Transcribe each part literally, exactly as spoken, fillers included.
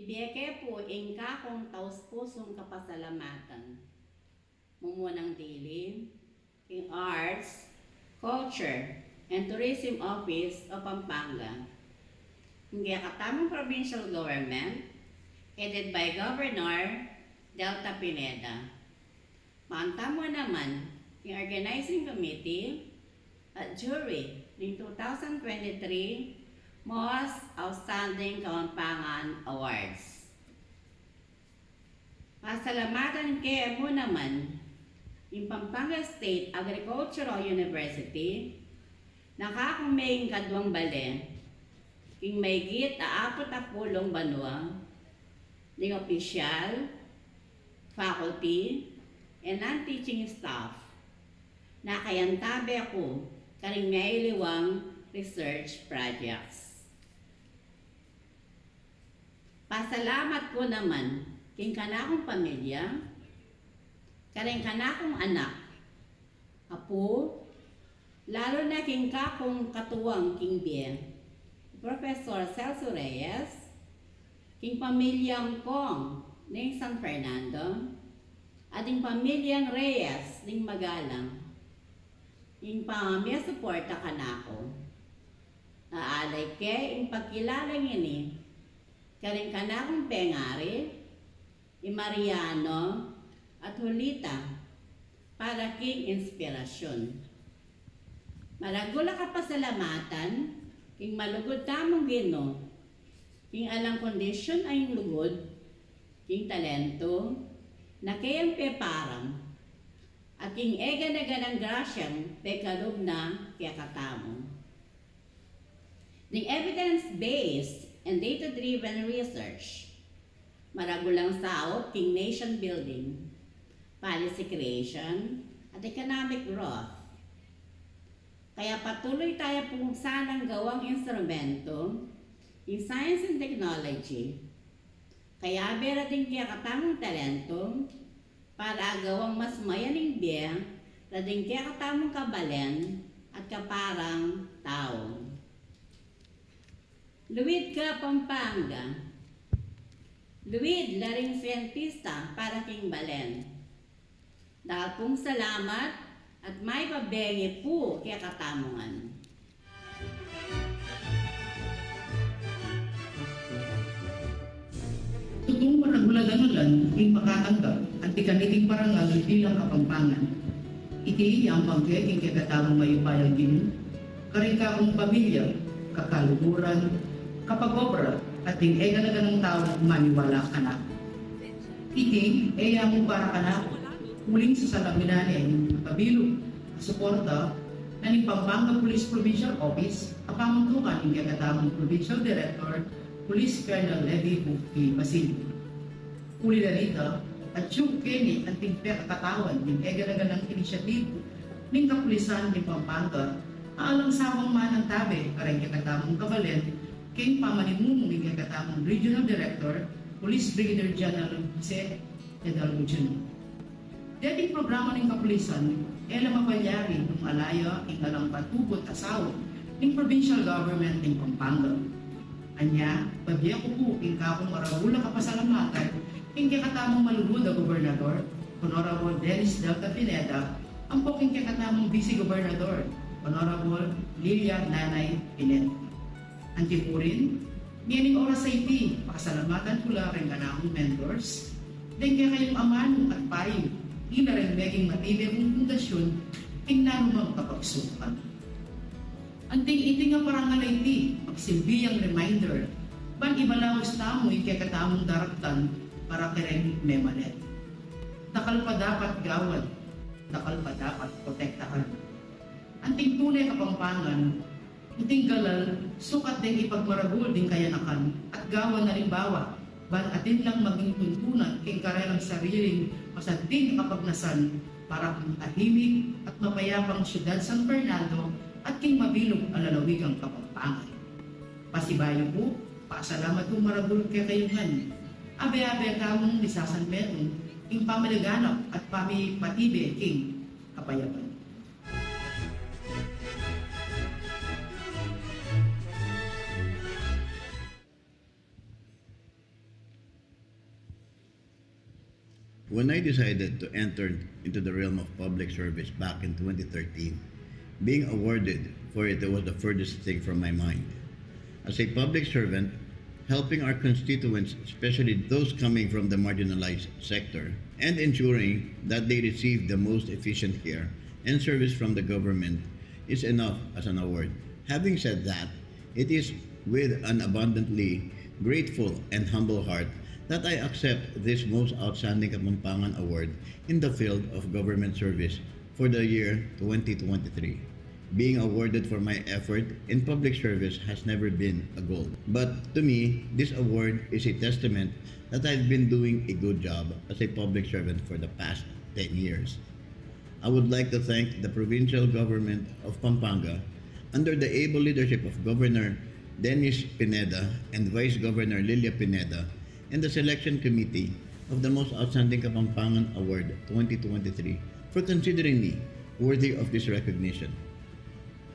Ibie ke pu ing kakung taus-pusung kapasalamatan. Mumunang dili, king Arts, Culture, and Tourism Office of Pampanga, ing kekatamung provincial government, headed by Governor Delta Pineda. Mantamu naman king organizing committee at jury ning two thousand twenty-three Most Outstanding Kapampangan Awards. Pasalamatan ke mu naman ing Pampanga State Agricultural University, na kakung meging kaduang bale king maigit a aput a pulung banua ning opisyal, faculty, and non-teaching staff na kayantabe ku karing mailiwang research projects. Pasalamat ku naman king kanakung pamilya, karing kanakung anak, apu, lalu na king kakung katuang king bie, Professor Celso Reyes, king pamilyang Kong ning San Fernando, at ing pamilyang Reyes ning Magalang, ing pamamie suporta kanaku. Aalay ke ing pagkilala ngeni karing kanakung pengari, i Mariano at Julita, para king inspirasyun. Maragul a kapasalamatan king malugud tamung Ginu, king alang kondisyun a ing lugud, king talentu, na keyang peparam, at king egana-ganang grasyang pekalub na kekatamu. Ding evidence-based and data-driven research, maragul lang saup king nation building, policy creation, at economic growth. Kaya patuloy tayu pung sanang gawang instrumento ing science and technology, kayabe ra ding kekatamung talentu, para agawang mas mayan ing bie ra ding kekatamung kabalen at kaparang tau. Luid ka Pampanga, luid la ring siyentista para king balen. Dakal pung salamat at mayap a bengi pu kekatamu ngan. Tutung maragul a danalan ing makatanggap anti kaniting parangal bilang Kapampangan. Iti ya ing pangke king kekatamung mayupayang Ginu karing kakung pamilya, kakaluguran, kapag-obra, at ding egana-ganang taung maniwala kanaku. Iti e ya mu para kanaku, uling sa salaminan ne ning kabilug a suporta na ning Pampanga Police Provincial Office a pamuntukan ning kekatamung Provincial Director, Police Colonel Levi Buki Basilio. Uli na rita, atyu ku keni anting pekakatawan ning egana-ganang inisyatibu ning kapulisan ning Pampanga a alang sawang manantabe karing kekatamung kabalen king pamanimumu ning kekatamung Regional Director, Police Brigadier General Jose Hidalgo Junior. Deting programa ning kapulisan, e la mapalyari nung ala ya ing alang patugut a saup ning provincial government ning Pampanga. Anya, babie ku pu ing kakung maragul a kapasalamatan king kekatamung malugud a gobernador, Honorable Dennis Delta Pineda, ampo king kekatamung vice gobernador, Honorable Lilia Nanay Pineda. Anti murin, ngening oras a iti, pasalamatan ku la ring kanakung mentors deng kekayung amanu at payu, ila ring meging matibe kung pundasyun king nanumang kapagsukan. Anting iti nga parangal a iti, magsilbi yang reminder ban ibalaus tamu ing kekatamung daratdan para kareng memalet. Dakal pa dapat gawan, dakal pa dapat protektahan. Anting tune Kapampangan, iting galal sukat deng ipagmaragul ding kayanakan at gawan alimbawa ban atin lang maging tuntunan king karelang sariling masanting a kapagnasan para king tahimik at mapayapang syudad San Fernando at king mabilug a lalawigang Kapampangan. Pasibayu ku, pasalamat kung maragul kekayu ngan. Abe-abe tamung misasanmetung ing pamalaganap at pamipatibe king kapayapan. When I decided to enter into the realm of public service back in twenty thirteen, being awarded for it was the furthest thing from my mind. As a public servant, helping our constituents, especially those coming from the marginalized sector, and ensuring that they receive the most efficient care and service from the government is enough as an award. Having said that, it is with an abundantly grateful and humble heart that I accept this most outstanding Kapampangan award in the field of government service for the year twenty twenty-three. Being awarded for my effort in public service has never been a goal. But to me, this award is a testament that I've been doing a good job as a public servant for the past ten years. I would like to thank the provincial government of Pampanga, under the able leadership of Governor Dennis Pineda and Vice Governor Lilia Pineda, and the selection committee of the most outstanding Kapampangan Award twenty twenty-three, for considering me worthy of this recognition.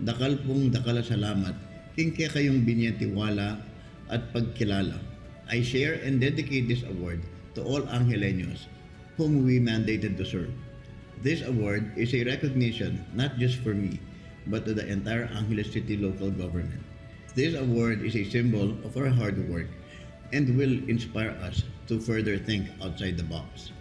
Dakal pung dakal a salamat king kekayung binie tiwala at pagkilala. I share and dedicate this award to all Angeleños whom we mandated to serve. This award is a recognition not just for me, but to the entire Angeles City local government. This award is a symbol of our hard work and will inspire us to further think outside the box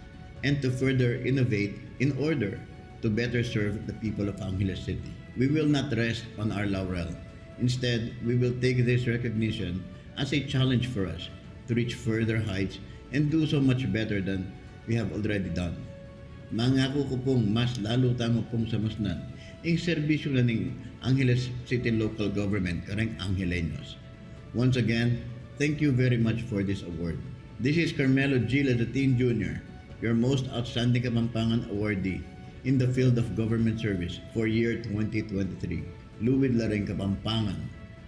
and to further innovate in order to better serve the people of Angeles City. We will not rest on our laurel. Instead, we will take this recognition as a challenge for us to reach further heights and do so much better than we have already done. Mangaku ku pung mas lalu tamu pung samasnan ing serbisyu na ning Angeles City Local Government kareng Angeleños. Once again, thank you very much for this award. This is Carmelo G. Lazatin Junior, your most outstanding Kapampangan awardee in the field of government service for year twenty twenty-three. Luid la ring Kapampangan,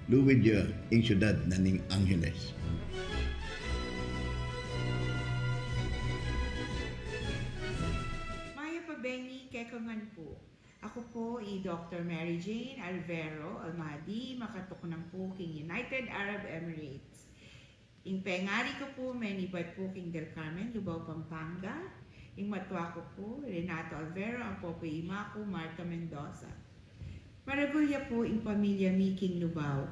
luid ya ing syudad na ning Angeles. Mayap a bengi kekongan pu. Aku pu i Doktor Mary Jane Alvero Almadi, makatuknang pu king United Arab Emirates. Ing pengari ku pu menibat pu king Del Carmen, Lubao, Pampanga. Ing matua ku pu Renato Alvero, ampo pu i ima ku Marta Mendoza. Maragul ya pu ing pamilya mi king Lubao.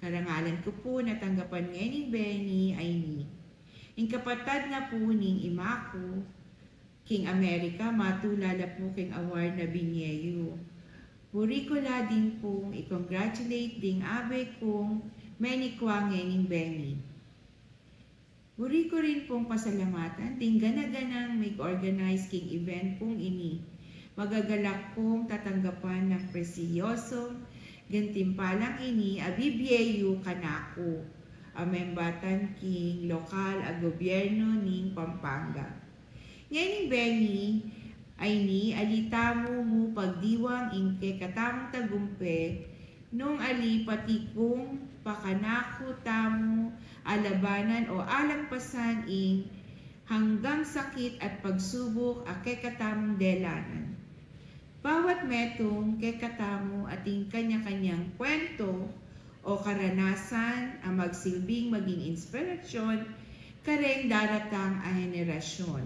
Karangalan ku pu na tanggapan ngening bengi a ini. Ing kapatad na pu ning ima ku king Amerika, matula la pu king award na binie yu. Buri ku la din pung i-congratulate ding abe kung menikwa ngening bengi. Buri ku rin pung pasalamatan ding gana-ganang mig-organize king event pung ini. Magagalak kung tatanggapan ing presiyosong gantimpalang ini a bibie yu kanaku, a membatan king lokal a gobyerno ning Pampanga. Ngening bengi a ini, ali tamu mu pagdiwang ing kekatamung tagumpe, nung ali pati kung pakanaku tamu alabanan o alagpasan ing hanggang sakit at pagsubuk a kekatamung delanan. Bawat metung kekatamu atin kanya-kanyang kwento o karanasan a magsilbing maging inspirasyon kareng daratang a henerasyon.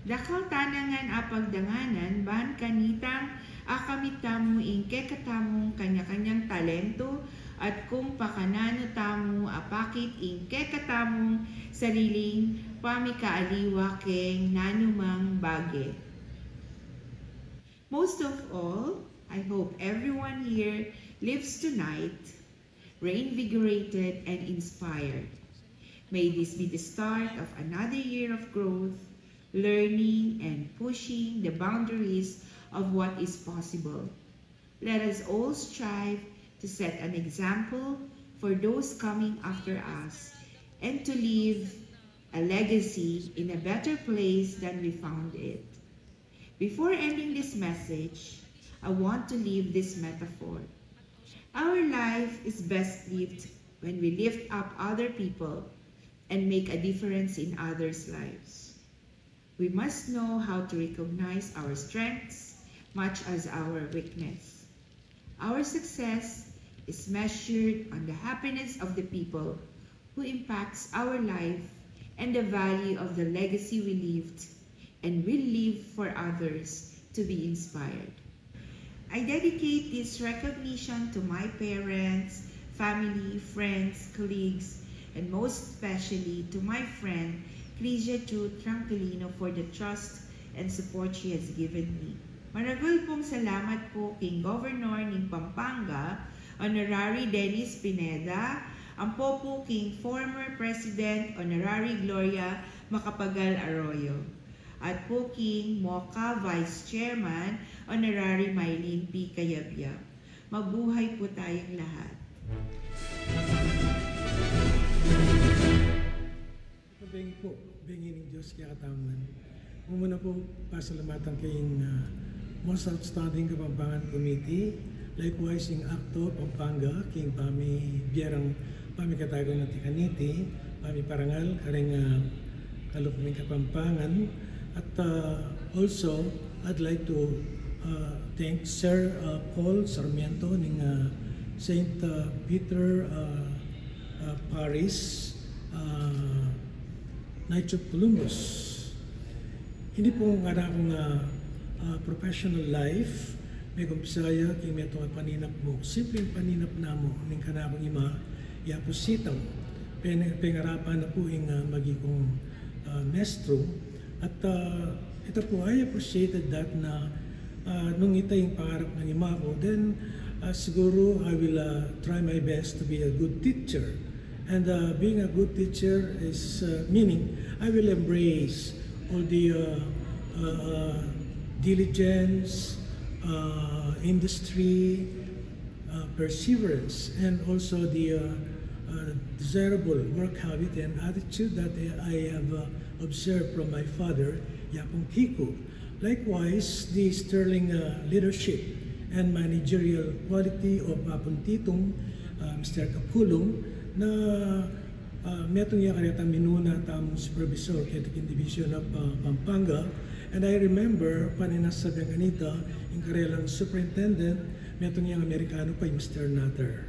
Dakal tana ngan a pagdanganan ban kanitang akamit tamu ing kekatamung kanya-kanyang talento at kung pakananu tamu apakit ing kekatamung sariling pamikaaliwa keng nanumang bage. Most of all, I hope everyone here leaves tonight reinvigorated and inspired. May this be the start of another year of growth, learning, and pushing the boundaries of what is possible. Let us all strive to set an example for those coming after us and to leave a legacy in a better place than we found it. Before ending this message, I want to leave this metaphor. Our life is best lived when we lift up other people and make a difference in others' lives. We must know how to recognize our strengths much as our weakness. Our success is measured on the happiness of the people who impacts our life and the value of the legacy we lived and will live for others to be inspired. I dedicate this recognition to my parents, family, friends, colleagues, and most especially to my friend, Crisia Chu Tranquilino, for the trust and support she has given me. Maragul pung salamat pu king Governor ning Pampanga, Honorary Dennis Pineda, ampo pu king former President, Honorary Gloria Macapagal Arroyo, at pu king MOCA Vice Chairman, Honorary Mylene P. Cayabyab. Mabuhay po tayong lahat. Bengi po, bengi ning Dios kekatamu ngan. Mumuna po, pasalamatan king, ah, Most Outstanding Kapampangan Committee, likewise ing ACTO Pampanga, king pamibie rang pamikatagun anti kaniti, pamiparangal karing, ah, kalupa ming Kapampangan. At, ah, also, I'd like to, ah, thank Sir, ah, Paul Sarmiento ning, ah, Saint, ah, Peter, ah, ah, Parish, ah, Knights of Columbus. Ini pung kanakung, ah, ah, professional life, megumpisa ya king metung a paninap mu. Simpleng paninap na mu ning kanakung ima, ya pu sitang peng-, pengarapan na pu ing, ah, maging kung, ah, maestro. At, ah, ita pu, I appreciated that na, ah, nung ita ing pangarap ning ima ku, then, ah, siguro I will, ah, try my best to be a good teacher. And, uh, being a good teacher is, uh, meaning I will embrace all the, uh, uh, uh, diligence, uh, industry, uh, perseverance, and also the, uh, uh, desirable work habit and attitude that I have, uh, observed from my father, Yapong Kiko. Likewise, the sterling, uh, leadership and managerial quality of Apung Titung, uh, Mister Kapulung, na, uh, metung ya karetang minuna tamung supervisor keti king Division of, uh, Pampanga. And I remember, paninasa beng kanita, ing karelang superintendent, metung yang Amerikano pa, ing Mister Nutter.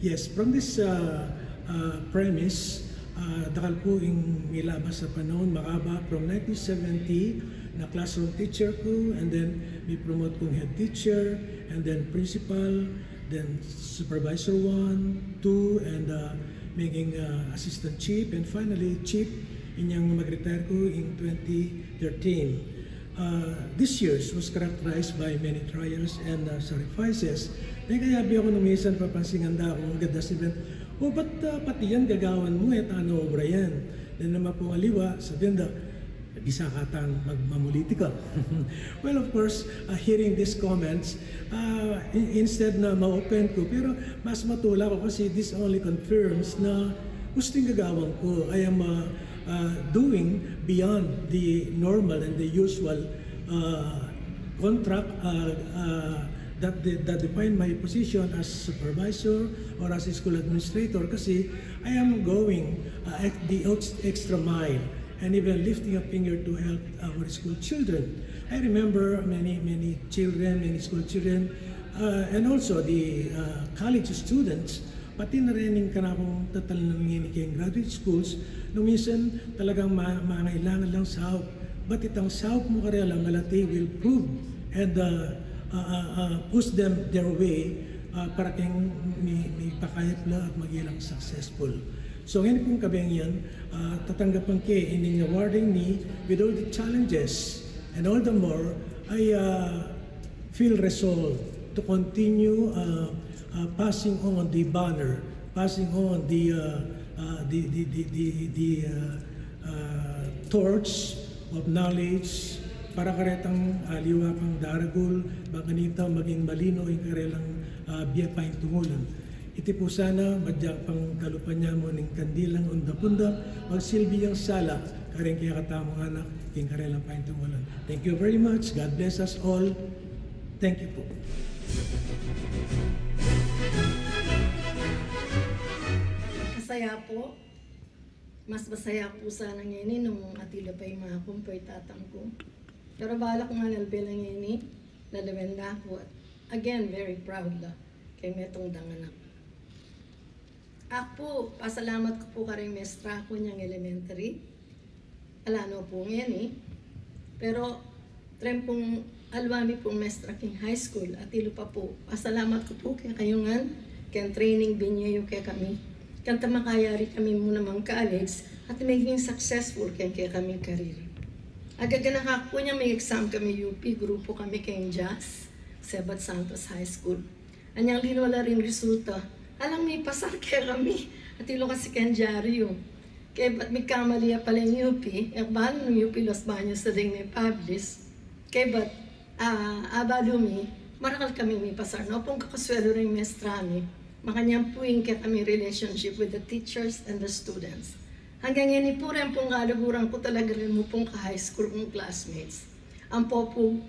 Yes, from this, uh, uh, premise, uh, dakal pu ing milabas a panaun, makaba from nineteen seventy na classroom teacher ku, and then mi-promote kung head teacher, and then principal, then supervisor one, two, and, uh, maging, uh, assistant chief, and finally chief, inyang mag-retire ku in twenty thirteen. Uh, this years was characterized by many trials and, uh, sacrifices. Nung kayabe ku nung minsan papansin da ku, agad da sabian, "O, ba't, uh, pati yan gagawan mu, e tana obra yan?" Then naman pung aliwa, sabian da, "Bisa ka tang magmamulitika." Well, of course, uh, hearing these comments, uh, in-, instead na ma-offend ku, pero mas matulak ku kasi this only confirms na gusto yung gagawan ku. I am, uh, uh, doing beyond the normal and the usual, uh, contract, uh, uh, that de-, that define my position as supervisor or as a school administrator kasi I am going, uh, ex-, the ex-, extra mile and even lifting a finger to help our school children. I remember many, many children, many school children, uh, and also the, uh, college students, pati na rin ing kanakung tatalnan ngeni king graduate schools, nung minsan talagang ma-, mangailangan lang saup. But itang saup mu karela, malati will prove and, uh, uh, uh, uh, push them their way, uh, para king mi-, mipakayap la at maging lang successful. So, ngeni pung kabeng yan, uh, tatanggapan ke ining awarding mi with all the challenges and all the more, I, uh, feel resolved to continue, uh, uh, passing on the banner, passing on the, uh, uh, the, the, the, the, the, uh, uh, torch of knowledge para karetang aliwa pang daragul, bang kanita maging malino ing karelang, uh, bie paintungulan. Iti pu sana, madyang pang kalupa nya mu ning kandilang undap-undap, magsilbi yang sala karing kekatamung anak, king karelang paintungulan. Thank you very much. God bless us all. Thank you po. Kasaya po. Mas masaya po sana ngeni nung atyu la pa ing makumpay tatang ku. Pero balak nga lalbe la ngeni, lalawen na ku. Again, very proud la king metung dang anak. Aku pu, pasalamat ku pu kareng mestra ku inyang elementary. Ala no pu ngeni. Pero reng pung aliwa mi pung mestra king high school, atilu pa pu, pasalamat ku pu kekayu ngan keng training binye yu kekami. Kanita makayari kami mu namang college at maging successful keng kekaming career. Agaganaka ku pu inyang me-exam kami U P, grupu kami keng JAS, Sebat Santos High School. Anyang linwa la ring resulta, alang mipasar kekami, atilu kasi keng dyaryu. Kebat mikamali ya pala ing U P, e ku balu nung U P Los Baños la ding me-publish. Kebat, ah, abalu mi, marakal kami mipasar. No pung kakaswelu ring mestra mi, makanyan pu ing kekaming relationship with the teachers and the students. Anggang ngeni pu reng pung kaluguran ku talaga rin mu pung ka-high school kung classmates. Ampo pu,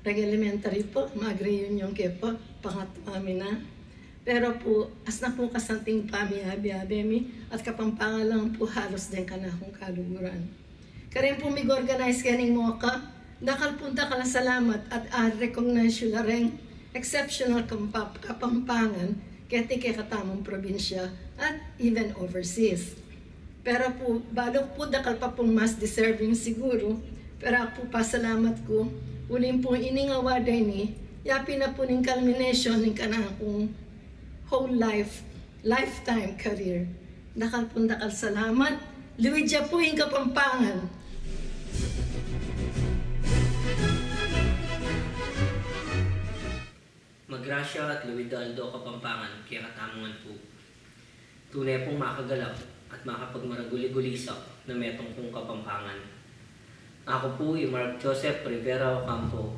reng elementary pu, mag-reunion ke pu, pangatwa mi na. Pero pu, asna pu kasanting pamiabe-abe mi, at Kapampangan lang pu halos deng kanakung kaluguran. Kareng pung mig-organize kening MOCA, dakal pung dakal a salamat at a-recognize yu la reng exceptional Kapampa-, Kapampangan keti kekatamung probinsya at even overseas. Pero pu, balu ku pu dakal pa pung mas deserving siguru, pero aku pu pasalamat ku, uling pu ining award a ini, yapin na pu ning culmination ning kanakung whole life, lifetime career. Dakal pung dakal salamat, luid ya pu ing Kapampangan. Magrasya at luid a aldo Kapampangan kekatamu ngan pu. Tune pung makagalak at makapagmaragul-igulisak na metung kung Kapampangan. Aku pu i Mark Joseph Rivera Ocampo,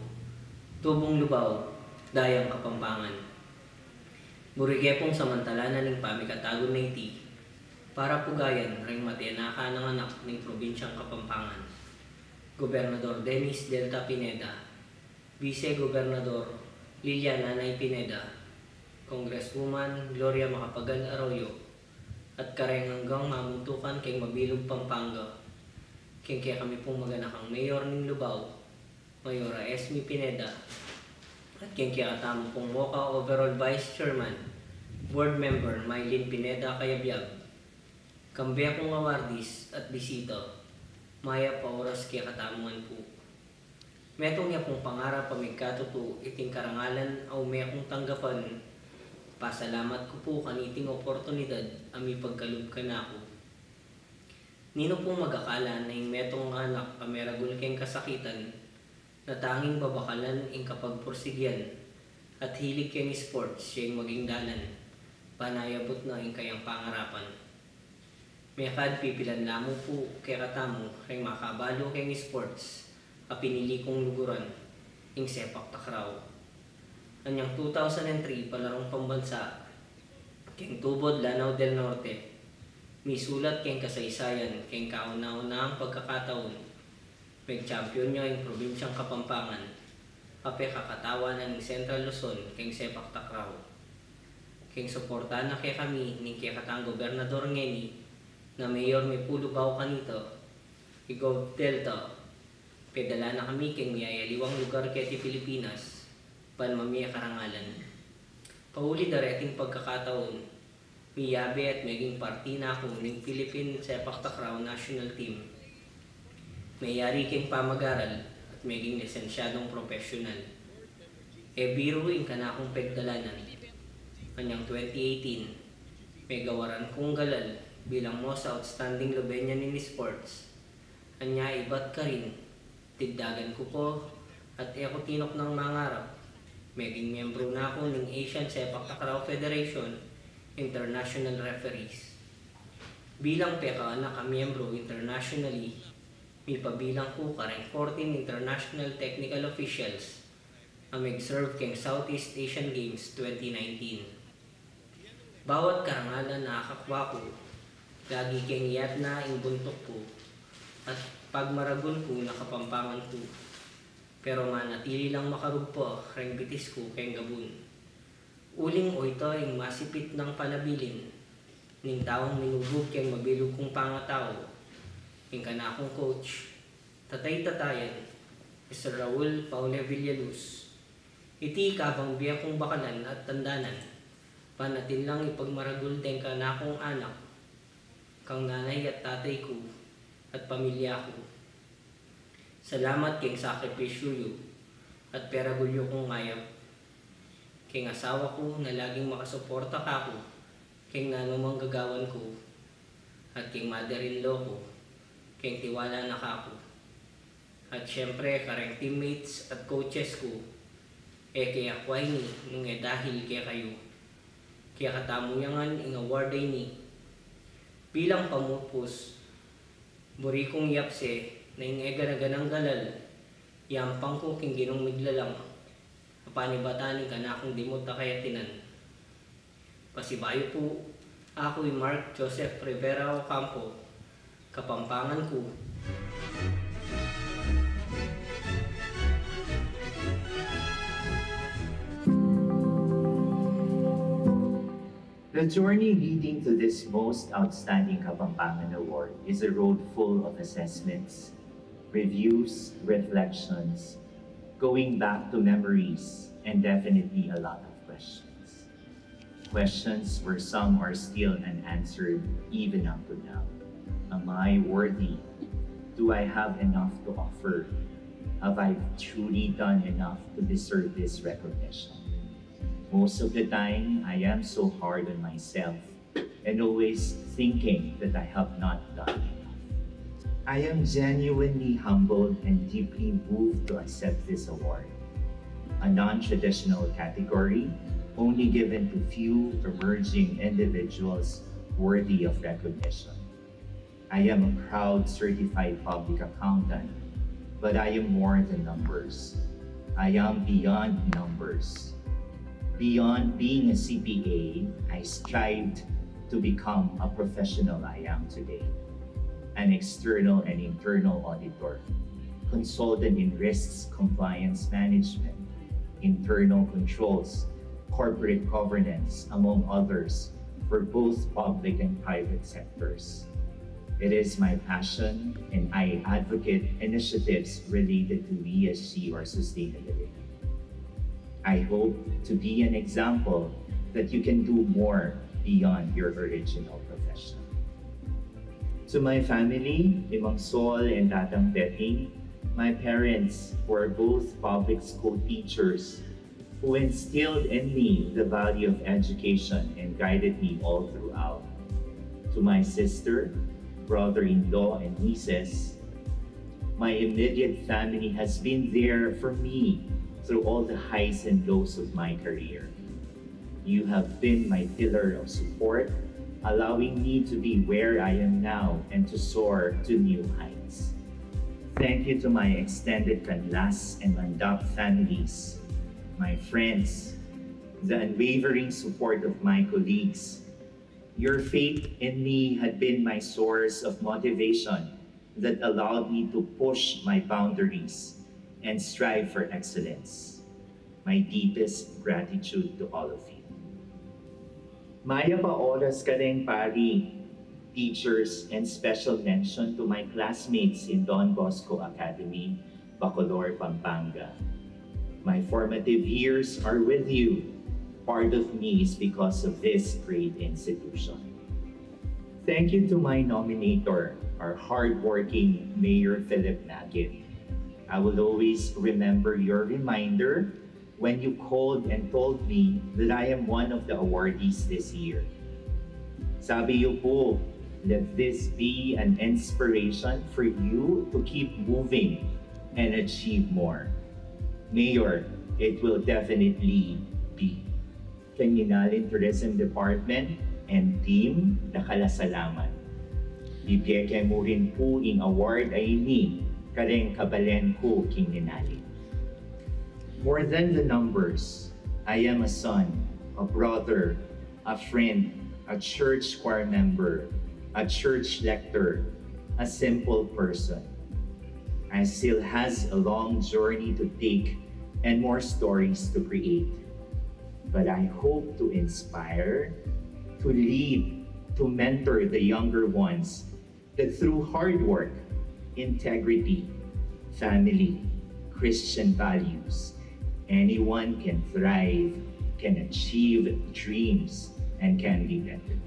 tubung Lubao, dayang Kapampangan. Buri ke pung samantalanan ing pamikatagun na iti para pu gayan reng mate na kananganak ning probinsyang Kapampangan, Gobernador Dennis Delta Pineda, Vice Gobernador Lilian Nanay Pineda, Congresswoman Gloria Macapagal Arroyo, at kareng anggang mamuntukan keng mabilug Pampanga, keng kekami pung maganakang mayor ning Lubao, Mayora Esme Pineda, at keng kekatamu pung MOCA Overall Vice Chairman, Board Member Mylene Pineda Cayabyab, kambe kung awardis at bisita, mayap a oras kekatamu ngan pu. Metung ya pung pangarap a migkatutu iting karangalan a ume kung tanggapan. Pasalamat ku pu kaniting oportunidad a mipagkalub kanaku. Ninu pung magakala na ing metung a anak a meragul keng kasakitan na tanging babakalan ing kapagpursigyan at hilig keng sports ya ing maging dalan ban ayabut na ing kayang pangarapan. Mekad pipilan la mu pu kekatamu reng makabalu keng sports a pinili kung luguran, ing sepak takraw. Anyang two thousand and three, palarung pambansa keng Tubod, Lanao del Norte, misulat keng kasaysayan keng kauna-unahang pagkakataun megchampion ya ing probinsyang Kapampangan a pekakatawanan ning Central Luzon keng sepak takraw. Keng suporta na kekami ning kekatang gobernador ngeni na mayor mi pu Lubao kanita, i Gov Delta, pedala na kami keng miyayaliwang lugar keti Pilipinas ban mamie karangalan. Pauli da reting pagkakataun, miyabe at meging parti na ku ning Philippine Sepak Takraw National Team. Meyari keng pamagaral at meging lisensyadung propesyonal. E biru ing kanakung pegdalanan. Anyang twenty eighteen, megawaran kung galal bilang most outstanding Lubeñan in sports. Anya ibat karin, tigdagan ku pu at e ku tinuknang mangarap meging miyembru na ku ning Asian Sepak Takraw Federation International Referees. Bilang pekaanak a miyembru internationally, mipabilang ku kareng fourteen international technical officials a megserve keng Southeast Asian Games twenty nineteen. Bawat karangalan a akakwa ku, lagi keng iyat na ing buntuk ku at pagmaragul ku na Kapampangan ku. Pero manatili lang makarugpa reng bitis ku keng gabun. Uling oyta ing masipit nang panabilin ning taung minubug keng mabilug kung pangatau, ing kanakung coach, tatay-tatayan, Mister Raul Paule Villaluz. Iti kabang bie kung bakalan at tandanan Panatin lang ipagmaragul deng kanakung anak, kang nanay at tatay ku, at pamilya ku. Salamat keng sakripisyu yu at peragul yu kung ngayap. Keng asawa ku na laging makasuporta kaku keng nanumang gagawan ku, at keng mother-in-law ku keng tiwala na kaku. At syempre, kareng teammates at coaches ku, e ke akwa ini nung e dahil kekayu. Kaya katamu ya ngan ing award a ini. Bilang pamupus, buri kung yapse na ing e gana-ganang galal, yampang ku king Ginung miglalang, a panibatan ning kanakung dimut a kayatinan. Pasibayu pu, aku i Mark Joseph Rivera Ocampo, Kapampangan ku. The journey leading to this most outstanding Kapampangan Award is a road full of assessments, reviews, reflections, going back to memories, and definitely a lot of questions. Questions where some are still unanswered even up to now. Am I worthy? Do I have enough to offer? Have I truly done enough to deserve this recognition? Most of the time, I am so hard on myself and always thinking that I have not done enough. I am genuinely humbled and deeply moved to accept this award, a non-traditional category only given to few emerging individuals worthy of recognition. I am a proud certified public accountant, but I am more than numbers. I am beyond numbers. Beyond being a C P A, I strived to become a professional I am today. An external and internal auditor, consultant in risks, compliance management, internal controls, corporate governance, among others, for both public and private sectors. It is my passion, and I advocate initiatives related to E S G or sustainability. I hope to be an example that you can do more beyond your original profession. To my family, i Mang Sol and Tatang Peting, my parents were both public school teachers who instilled in me the value of education and guided me all throughout. To my sister, brother-in-law, and nieces, my immediate family has been there for me through all the highs and lows of my career. You have been my pillar of support, allowing me to be where I am now and to soar to new heights. Thank you to my extended Canlas and Mandap families, my friends, the unwavering support of my colleagues. Your faith in me had been my source of motivation that allowed me to push my boundaries and strive for excellence. My deepest gratitude to all of you. Mayap a oras kareng pari, teachers, and special mention to my classmates in Don Bosco Academy, Bacolor, Pampanga. My formative years are with you. Part of me is because of this great institution. Thank you to my nominator, our hardworking Mayor Philip Magid. I will always remember your reminder when you called and told me that I am one of the awardees this year. Sabi yu pu, let this be an inspiration for you to keep moving and achieve more. Mayor, it will definitely be. Keng Nginalin Tourism Department and team, dakal a salamat. Bibie ke mu rin pu ing award a ini kareng kabalen ku king Nginalin. More than the numbers, I am a son, a brother, a friend, a church choir member, a church lector, a simple person. I still has a long journey to take and more stories to create. But I hope to inspire, to lead, to mentor the younger ones that through hard work, integrity, family, Christian values, anyone can thrive can achieve dreams and can be better.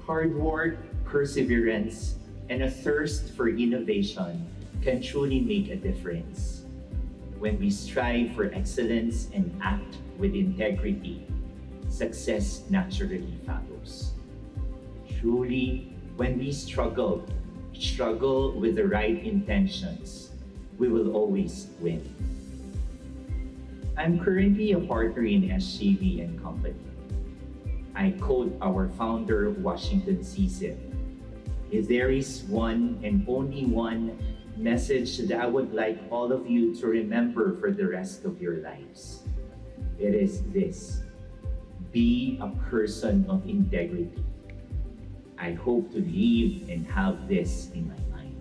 Hard work, perseverance, and a thirst for innovation can truly make a difference. When we strive for excellence and act with integrity, success naturally follows. Truly, when we struggle, struggle with the right intentions, we will always win. I'm currently a partner in S G V and Company. I quote our founder, Washington C. Zip: "If there is one and only one message that I would like all of you to remember for the rest of your lives, it is this: be a person of integrity." I hope to live and have this in my mind.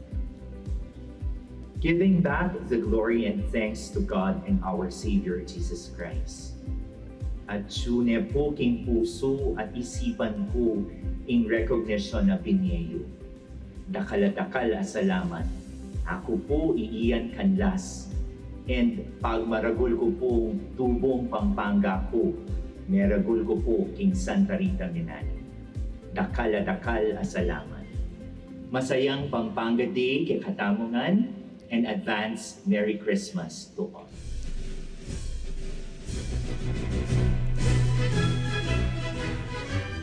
Giving back the glory and thanks to God and our Savior Jesus Christ. Atyu ne pu king pusu at isipan ku ing recognition a binie yu. Dakal a dakal a salamat. Aku pu i Ian Canlas, and pagmaragul ku pu tubung Pampanga ku, meragul ku pu king Santa Rita Minalin. Dakal a dakal a salamat. Masayang Pampanga Day kekatamu ngan, and advance Merry Christmas to all.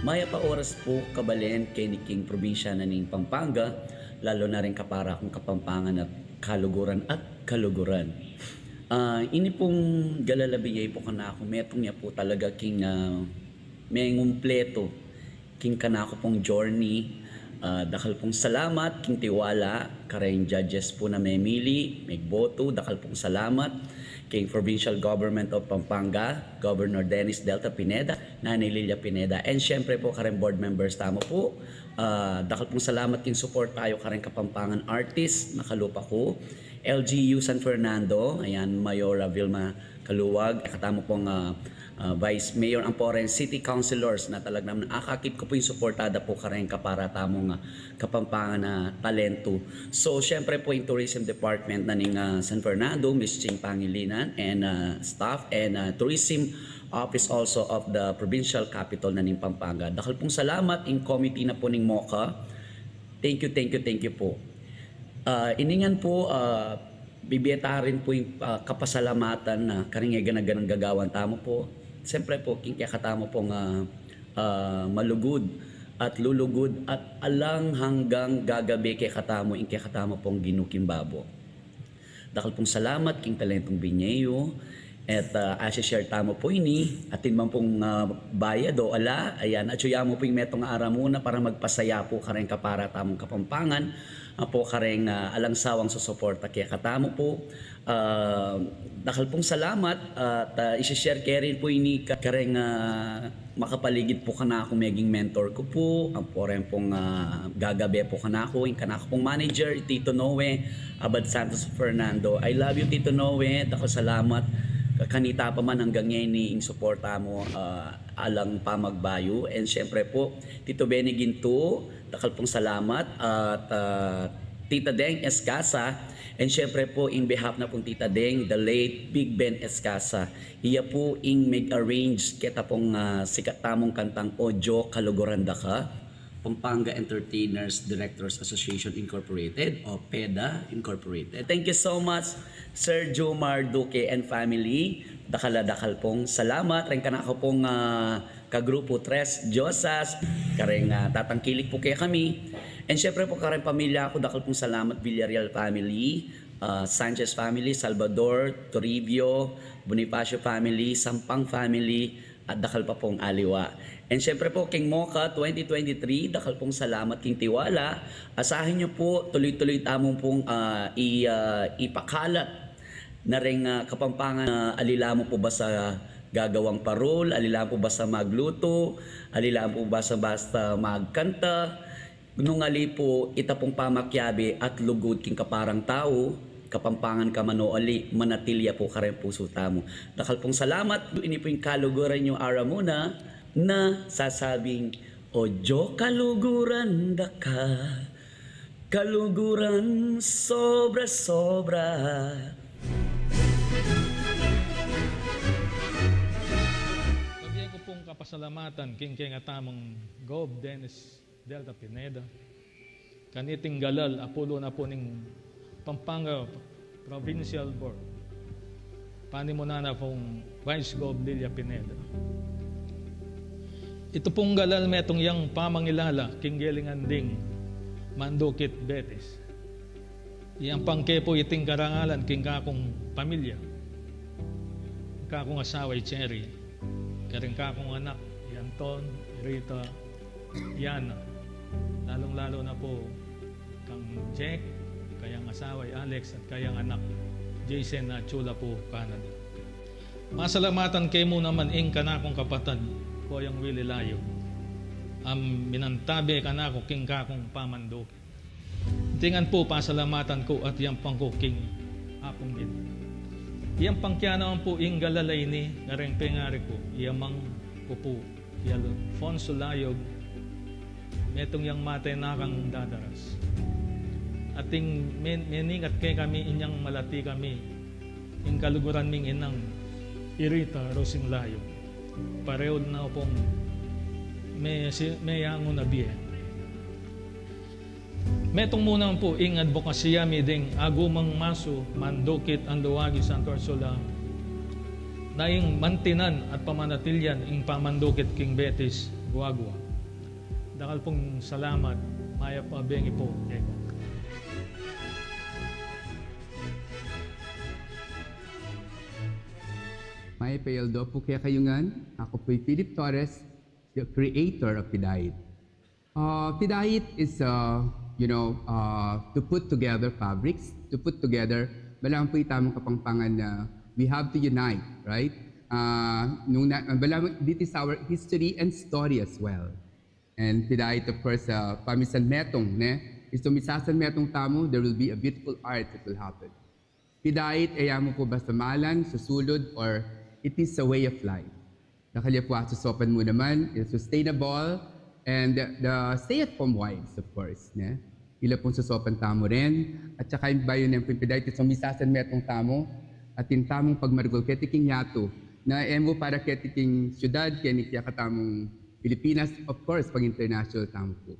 Mayap a oras pu, kabalen, keni king probinsya na ning Pampanga, lalu na rin kapara kung Kapampangan at kaluguran at kaluguran. Ah, ini pung galalabi ya pu kanaku, metung ya pu talaga king, ah, mengumpleto king kanaku pung journey. Ah, dakal pung salamat king tiwala kareng judges pu na memili, megboto. Dakal pung salamat king Provincial Government of Pampanga, Governor Dennis Delta Pineda, Nanay Lilia Pineda, and syempre pu kareng board members tamu pu. Ah, dakal pung salamat king support tayu kareng Kapampangan artist na kalupa ku, L G U San Fernando, ayan, Mayora Vilma Caluag, katamu pung, ah, ah, Vice Mayor, ampo reng city councilors na talaga naman akakit ku pu ing suportada pu kareng kapara tamung, ah, Kapampangan na talentu. So, syempre pu ing Tourism Department na ning, ah, San Fernando, Miss Ching Pangilinan, and, ah, staff, and, ah, Tourism Office also of the Provincial Capital na ning Pampanga. Dakal pung salamat, ing committee na pu ning MOCA. Thank you, thank you, thank you pu. Ah, ini ngan pu, ah, bibie ta rin pu ing, ah, kapasalamatan na karing e gana-ganang gagawan tamu pu. Siyempre pu, king kekatamu pung, ah, ah, malugud at lulugud at alang hanggang gagabe kekatamu ing kekatamu pung Ginu king babo. Dakal pung salamat king talentung binie yu. At, ah, asi-share tamu pu ini, atin man pung, ah, bayad o ala, ayan, atyu ya mu pu ing metung a aramuna para magpasaya pu kareng kapara tamung Kapampangan, ampo kareng, ah, alang sawang susuporta kekatamu pu. Ah, dakal pung salamat, at, ah, isi-share ke rin pu ini ka-, kareng, ah, makapaligid pu kanaku meging mentor ku pu, ampo reng pung, ah, gagabe pu kanaku, ing kanaku pung manager, i Tito Noe Abad Santos Fernando. I love you, Tito Noe. Dakal salamat. Kanita pa man anggang ngeni ing suporta mu, ah, alang pamagbayu. And syempre pu, Tito Benny Ginto, dakal pung salamat. At, ah, Tita Deng Escasa, and syempre pu, in behalf na pung Tita Deng, the late Big Ben Escasa. Iya pu ing meg-arrange keta pung, ah, sikat tamung kantang Odyo Kaluguran Da Ka, Pampanga Entertainers Directors Association Incorporated o PEDA Incorporated. Thank you so much, Sir Jomar Duque and family. Dakal a dakal pung salamat. Reng kanaku pung, ah, kagrupu Tres Diosas, kareng, ah, tatangkilik pu kekami. And syempre pu kareng pamilya ku, dakal pung salamat, Villarreal family, ah, Sanchez family, Salvador, Toribio, Bonifacio family, Sampang family, at dakal pa pung aliwa. And syempre pu, king MOCA twenty twenty-three, dakal pung salamat king tiwala. Asahan yu pu, tuloy-tuloy tamu pung, ah, i-, ah, ipakalat na reng, ah, Kapampangan, ah, ali la mu pu basta gagawang parol, ali la mu pu basta maglutu, ali la mu pu basta-basta magkanta. Nung ali pu ita pung pamakiabe at lugud king kaparang tau, Kapampangan ka man o ali, manatili ya pu kareng pusu tamu. Dakal pung salamat. Ini pu ing kaluguran yu aramuna na sasabing, Odyo Kaluguran Da Ka, kaluguran sobra-sobra. Kung kapasalamatan king kekatamung Gov Dennis Delta Pineda, kaniting galal a pulu na pu ning Pampanga Provincial Board, panimunan na pung Vice Gov Lilia Pineda. Itu pung galal metung yang pamangilala king gelingan ding mandukit Betis. Yang pangke pu iting karangalan king kakung pamilya, kakung asawa i Cherry, karing kakung anak i Anton, i Rita, i Ana, lalung-lalu na pu kang Jack, kayang asawa i Alex, at kayang anak Jason, na atiu la pu Canada. Masalamatan ke mu naman ing kanakung kapatad, Koyang Willie Layog, a minantabe kanaku king kakung pamandukit. Iti ngan pu pasalamatan ku at yampang ku king Apung Ginu. Yampang ke naman pu ing galal a ini, kareng pengari ku, i amang ku pu, i Alfonso Layog, metung yang mate na kang dadaras. Ating men-, meningat kekami inyang malati kami, ing kaluguran ming inang i Rita Rosing Layog. Pareu na pung me-, si-, meyangu na bie. Metung mu naman pu ing adbokasya mi ding agumang masu mandukit a luwagi Santa Ursula, na ing mantinan at pamanatilian ing pamandukit king Betis, Guagua. Dakal pung salamat, mayap a bengi pu keku. Mayap a aldo pu kekayu ngan, aku pu i Philip Torres, the creator of Pidait. Uh, Pidait is, uh, you know, uh, to put together fabrics, to put together, balamu pu ing tamung Kapampangan na we have to unite, right? Uh, nung na, balamu, this is our history and story as well. And Pidait, of course, uh, pamisanmetung, ne? Is to misasanmetung tamu, there will be a beautiful art that will happen. Pidait, e ya mu pu basta malan, susulud, or it is a way of life. Dakal ya pu asusopan mu naman, it's sustainable, and the, the stay-at-home wives, of course, ne? Ila pung susopan tamu rin, at saka ing bayu nen pu ing Pidait, it's a misasanmetung tamu, at ing tamung pagmaragul keti king yatu, na e mu para keti king syudad, keni kekatamung Pilipinas, of course, pag-international tamu pu.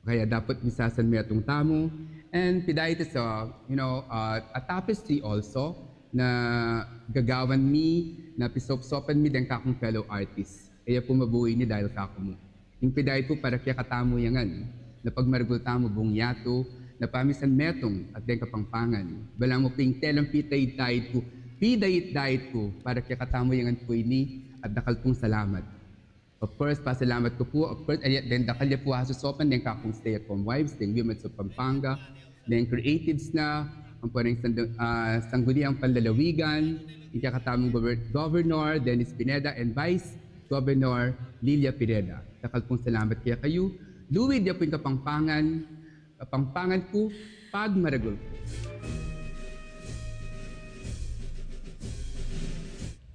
Kaya dapat misasanmetung tamu. And Pidait is a, you know, uh, a tapestry also na gagawan mi, na pisopsopan mi deng kakung fellow artist. Kaya pu mabuhay ini dahil kakumu. Ing Pidait pu para kekatamu ya ngan, na pagmaragul tamu bung yatu, na pamisanmetung at deng Kapampangan. Balamu pu ing telang pidait-dait pu, pidait-dait pu, para kekatamu ya ngan pu ini, at dakal pung salamat. Of course, pasalamat ku pu. Of course, ay, then dakal ya pu asusopan deng kakung stay-at-home wives, deng Women of Pampanga, deng creatives na, ampo deng sandu-, ah, Sangguniang Panlalawigan, ing kekatamung gover-, Governor Dennis Pineda and Vice Governor Lilia Pineda. Dakal pung salamat kekayu. Luid ya pu ing Kapampangan, Kapampangan ku, pagmaragul ku.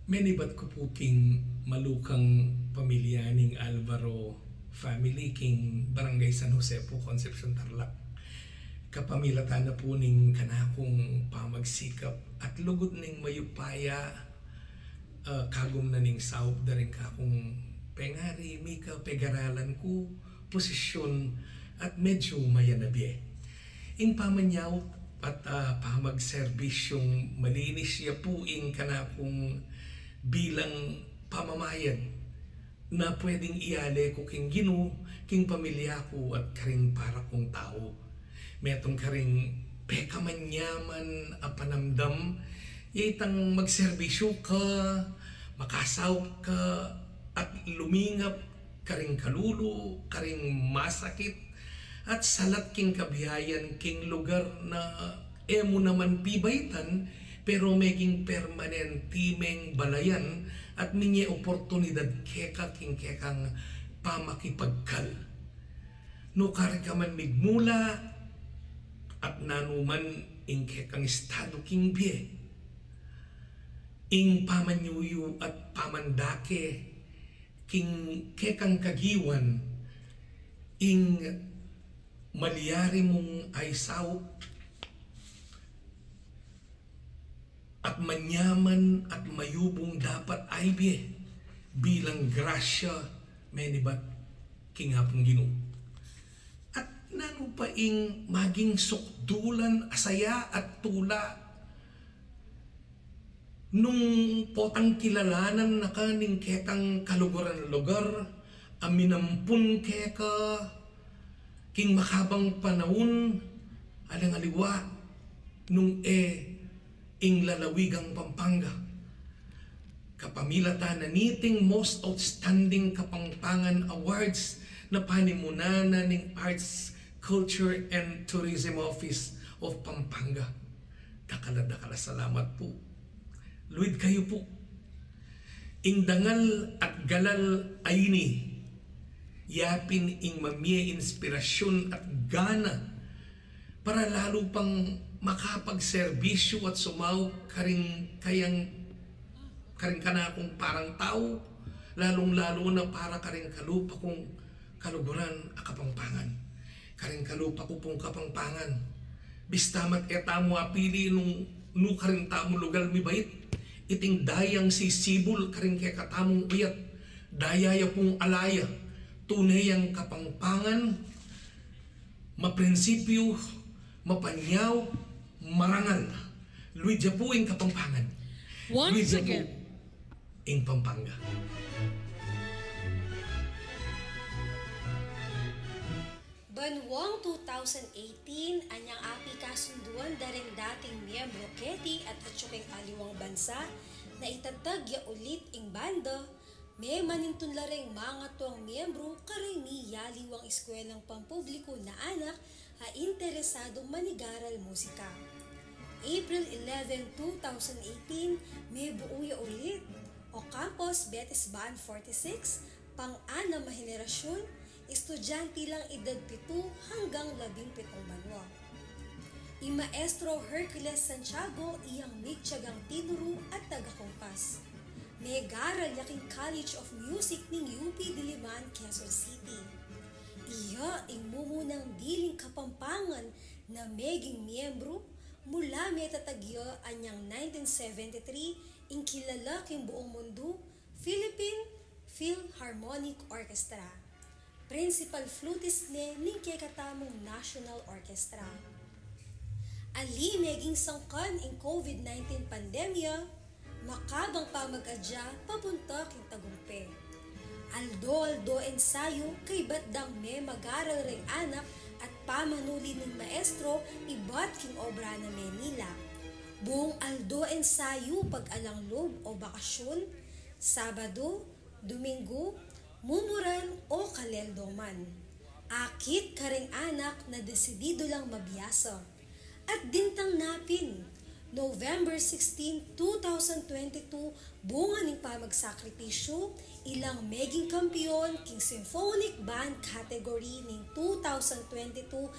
Menibat ku pu king malukang pamilya ning Alvaro family king Barangay San Jose pu, Concepcion, Tarlac. Kapamilatan na pu ning kanakung pamagsikap at lugud ning mayupaya, ah, kagum na ning saup da ring kakung pengari, mika pegaralan ku, posisyun, at medyu mayan a bie. Ing pamanyaup at, ah, pamagserbisyung malinis ya pu ing kanakung bilang pamamayad na pwedeng iale ku king Ginu, king pamilya ku at karing para kung tau. Metung karing pekamanyaman a panamdam, ya itang magserbisyu ka, makasaup ka, at lumingap karing kalulu, karing masakit, at salat king kabiayan king lugar na e mu naman pibaitan, pero meging permanenti meng balayan at minye oportunidad keka king kekang pamakipagkal. Nukari ka man migmula at nanu man ing kekang estadu king bie, ing pamanyuyu at pamandake king kekang kagiwan, ing malyari mung aisaup at manyaman at mayubung dapat a ibie. bilang grasya menibat king Apung Ginu. At nanu pa ing maging sukdulan a saya at tula nung potang kilalanan na ka ning kekang kaluguran a lugar a minampun keka king makabang panaun, alang aliwa nung e ing lalawigang Pampanga. Kapamilatan na niting Most Outstanding Kapampangan Awards na panimunan na ning Arts, Culture, and Tourism Office of Pampanga. Dakal a dakal a salamat pu. Luid kayu pu. Ing dangal at galal a ini, yapin ing mamie inspirasyun at gana para lalu pang makapagserbisyu at sumaup karing kayang, karing kanakung parang tau, lalung-lalu na para karing kalupa kung kaluguran a Kapampangan. Karing kalupa ku pung Kapampangan, bista mat e tamu apili nung nu karin tamu lugal mibait, iting dayang sisibul karing kekatamung uyat, daya ya pung alaya, tune yang Kapampangan, maprinsipyu, mapanyaup, marangal. Luid ya pu ing Kapampangan. Once Luid ya pu again. Ing Pampanga. Banwang two thousand eighteen, anyang apikasunduan da ring dating miyembro keti at atyu king aliwang bansa na itatag ya ulit ing banda, memanintun la ring mangatuang miyembro karing miyaliwang eskwelang pampubliku na anak a interesadung manigaral musika. April eleven, two thousand eighteen, mebuu ya ulit, Ocampos Betis Band forty-six, pang-anam a henerasyun, estudyante lang edad pitu hanggang labing pitung banwa. I Maestro Hercules Santiago iyang migtiyagang tinuru at tagakumpas. Megaral ya king College of Music ning U P Diliman, Quezon City. Iya ing mumunang diling Kapampangan na meging miyembro mula metatag ya anyang nineteen seventy-three ing kilala king buung mundu, Philippine Philharmonic Orchestra. Principal flutist ne ning kekatamung National Orchestra. Ali meging sangkan ing COVID nineteen pandemya, makabang pamag-adya papunta king tagumpe. Aldo-aldo ensayu kaybat dang memagaral reng anak at pamanuli ning maestro ibat king obra na Menila. Buung aldo ensayu pag alang lub o bakasyun, Sabado, Duminggu, mumuran o kaleldo man. Akit kareng anak na desidido lang mabiasa. At dintang na pin, November sixteen, two thousand twenty-two, bunga ning pamagsakripisyu, ilang meging kampiyon king Symphonic Band category ning two thousand twenty-two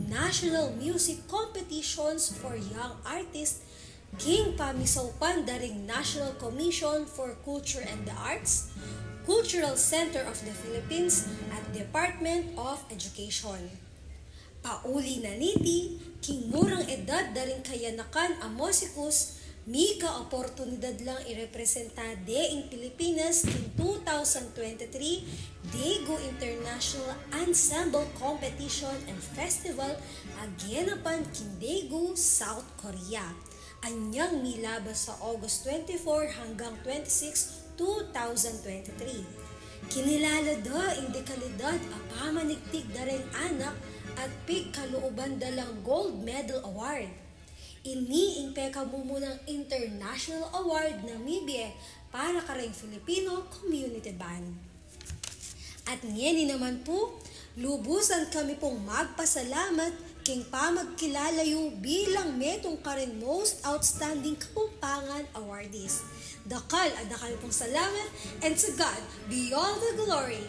National Music Competitions for Young Artists king pamisaupan da ring National Commission for Culture and the Arts, Cultural Center of the Philippines, at Department of Education. Pauli na niti, king murang edad da ring kayanakan a musikus, mika oportunidad lang irepresenta de ing Pilipinas king two thousand twenty-three Daegu International Ensemble Competition and Festival a genapan king Daegu, South Korea. Anyang milabas sa August twenty-four hanggang twenty-six, two thousand twenty-three. Kinilala da ing dekalidad a pamanigtig da reng anak at pigkalooban da lang Gold Medal Award. Ini ing pekamumunang international award na mibie para kareng Filipino Community Band. At ngeni naman pu, lubusan kami pung magpasalamat king pamagkilala yu bilang metung kareng Most Outstanding Kapampangan Awardees. Dakal a dakal pung salamat, and to God be all the glory.